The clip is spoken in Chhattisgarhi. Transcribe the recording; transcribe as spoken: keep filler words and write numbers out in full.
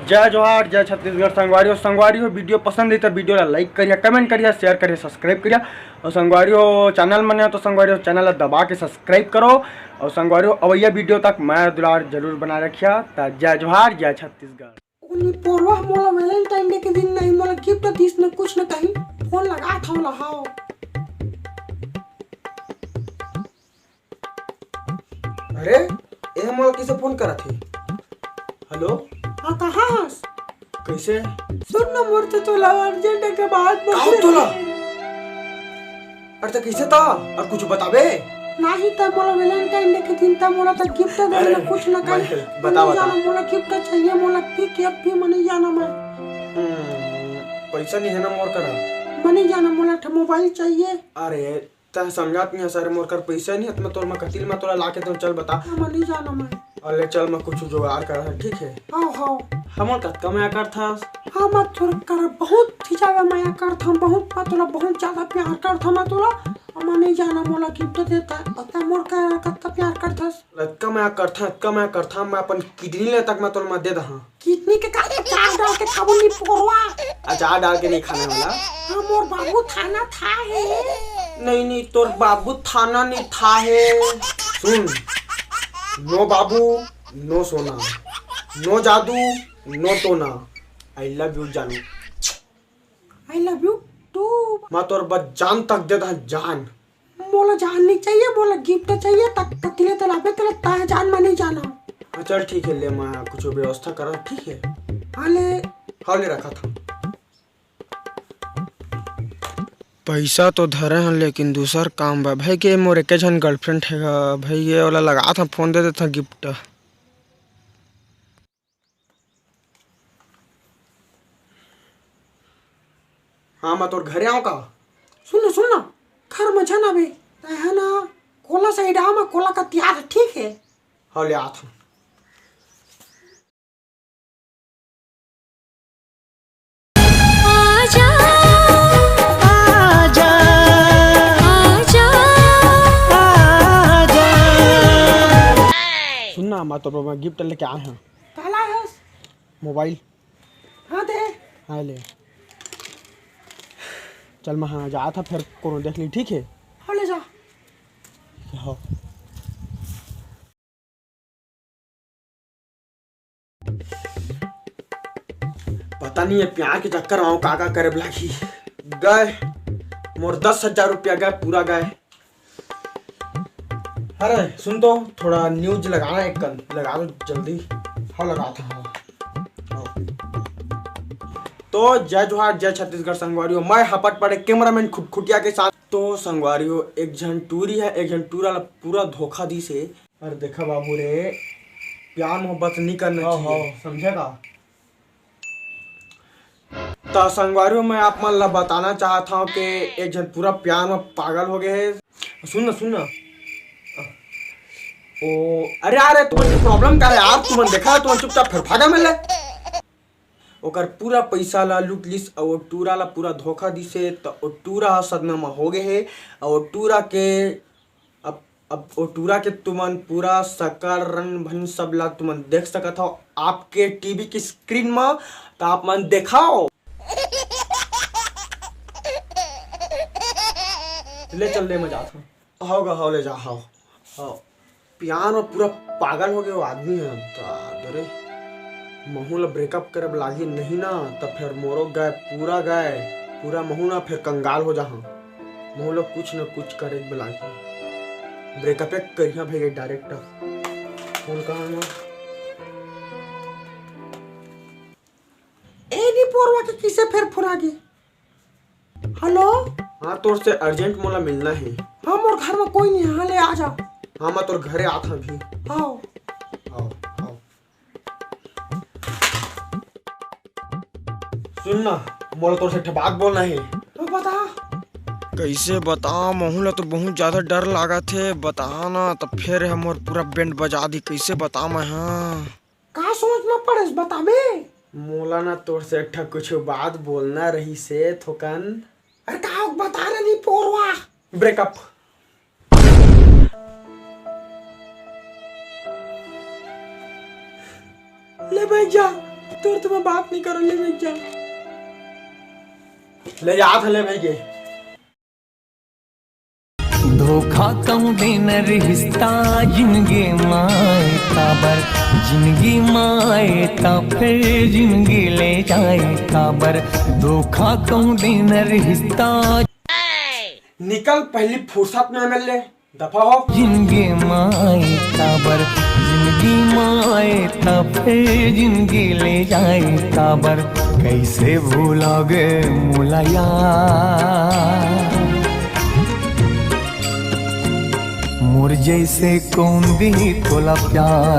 जय जोहार, जय छत्तीसगढ़। संगवारी हो, संगवारी हो, video पसंद हे त video ला like करिया, comment करिया, share करिया, subscribe करिया। अउ संगवारी हो, channel म नया हो त संगवारी हो, channel ला दबा के subscribe करो। अउ संगवारी हो, अवइया video तक मया दुलार जरूर बनाए रखिया। त जय जोहार, जय छत्तीसगढ़। ओ निपोरवा मोला Valentine Day के दिन नहीं मोला gift दिस, न कुछ न कहीं। फोन लगात हंव ला, हाव। अरे, ए मोला कइसे फोन करत हे? हेलो? हाँ, कहाँ हस? कइसे? सुन ना, मोर से तोला urgent के बात का हो बोले। तोला? अरे, त कइसे त? अउ कुछ बताबे? नाही त मोला Valentine Day के दिन त मोला त gift दे अरे, ना, कुछ ना कर। मैं, बता, नहीं बता। जाना, मोला gift चाहिए, मोला pick या भी मनी जाना मैं। हम्म, पैसा नहीं है ना मोर करा। मनी जाना, मोला एक ठो mobile चाहिए। अरे, तैं समझत नहीं है सर, मोर कर पैसा नहीं है, त मैं तोर मैं कतिल मैं तोला लाके दूं, चल बता। हाँ, मैं नहीं जाना मैं। अरे चल, मैं कुछ जुगाड़ करत हंव, ठीक है? हाँ, हाँ। हमन कतका मया करथस? हाँ, मैं तोर कर बहुत ही ज्यादा मया करथंव, बहुत, मैं तोला बहुत ज्यादा प्यार करथंव, मैं तोला, अउ मैं नहीं जाना मोला gift देता, अउ तैं मोर कर कतका प्यार करथस? अतका मया करथंव, अतका मया करथंव, मैं अपन kidney ले तक मैं तोला मैं दे दहंव। Kidney के का अचार डाल के खाबो निपोरवा? अचार डाल के नहीं खाने वाला। हाँ, मोर बाबू थाना था हे। नहीं, नहीं, तोर बाबू थाना नहीं था हे। सुन, no बाबू, no सोना, no जादू, no टोना। I love you जानू। I love you too। मैं तोर बस जान तक दे दहंव, जान। मोला जान नहीं चाहिए, मोला gift चाहिए, तक कतिले तलाबे तला ता जान, मैं नहीं जाना। हाँ, चल ठीक है, ले मैं कुछ व्यवस्था करा, ठीक है? हाँ, ले। हाँ, ले रखा था। पैसा तो धरे हंव, लेकिन दूसर काम बा। भाई के मोर एके झन girlfriend हे गा, भाई ये वाला लगात हंव, फोन दे देथंव gift। हाँ, मैं तोर घरे आऊँ का? सुन ना, सुन ना, घर में झन आबे, तैं हा ना, कोला side आ, मैं कोला कतियात हंव, ठीक है? हाँ, ले आत हंव। आजा, आजा, आजा, आजा। सुन ना, मैं तोर बर मैं gift लेके आए हंव। का लाए हस? Mobile। हाँ, दे। हाँ, ले। चल, मैं हाँ जात हंव, फेर कोनो देख ली, ठीक है? हाँ, ले जा। हाँ। पता नहीं है प्यार के चक्कर में का का करे लागही। गए मोर दस हजार रुपया गए, पूरा गए। अरे सुन तो, थोड़ा news लगाना एक कन, लगा दो जल्दी। हाँ, लगात हंव, हाँ। हाँ। तो जय जोहार, जय छत्तीसगढ़ संगवारी हो, मैं हपट पड़े cameraman खुटखुटिया के साथ। तो संगवारी हो, एक झन टूरी हे, एक झन टूरा ला पूरा धोखा दिस हे। अरे देखा बाबू रे, प्यार मोहब्बत नहीं करना हाँ, चाहिए, हाँ। समझे का? त संगवारी हो, मैं आप मन ला बताना चाहत हंव कि एक झन पूरा प्यार में पागल हो गए हे। सुन ना, सुन ना। ओ, अरे, अरे, तुमन के problem का हे यार? तुमन देखा, तुमन चुपचाप फेर भागा मेले। ओकर पूरा पैसा ला लूट लिस, अउ ओ टूरा ला पूरा धोखा दिस हे, त ओ टूरा ह सदमा म हो गए हे, अउ ओ टूरा के अब, अब ओ टूरा के तुमन पूरा सकल रंग भंग सब ला तुमन देख सकत हव आपके टीवी की screen म, त आप मन देखाव। ले चल, ले मैं जात हंव। हव गा, हव, ले जा, हव। हव। प्यार में पूरा पागल हो गए वो आदमी हे। दादा रे, महू ला breakup करे बर लागही नहीं ना, त फेर मोरो गए, पूरा गए, पूरा महू ना फेर कंगाल हो जाहा। महू ला कुछ न कुछ करे बर लागही। Breakup एक करिहा भैया direct। फोन कहाँ हे? ए निपोरवा के किसे फेर फोन आ गई? हेलो। हाँ, तोर से urgent मोला मिलना हे। हाँ, मोर घर में कोई नहीं हे, हाँ, ले आ जा। हाँ, मैं तोर घरे आत हंव अभी। हाँ। हाँ, हाँ। सुन ना, मोला तोर से एक ठे बात बोलना हे। तो बता। कइसे बता, महू ला तो बहुत ज्यादा डर लागत हे, बता ना, त फेर ह मोर पूरा band बजा दी, कइसे बता मैं, हाँ। का सोच में पड़ेस, बताबे? मोला ना तोर से एक ठा कुछ बात बोलना रहिसे थोकन। अरे का बता रे निपोरवा? Breakup। ले भाई जा। तोर तो मैं बात नहीं करूँ, ले भैया। ले जात हले भाई के। धोखा कहूँ देना रिश्ता जिंदगी माए काबर, जिंदगी माए ता फिर जिंदगी ले जाए काबर। धोखा कहूँ देना रिश्ता। निकल पहली फुर्सत में मिल ले। दफा हो। जिंदगी माए काबर, जिंदगी माए ता फिर जिंदगी ले जाए काबर। कैसे भूलोगे मोला यार, मोर जैसे कौन दी तोला प्यार।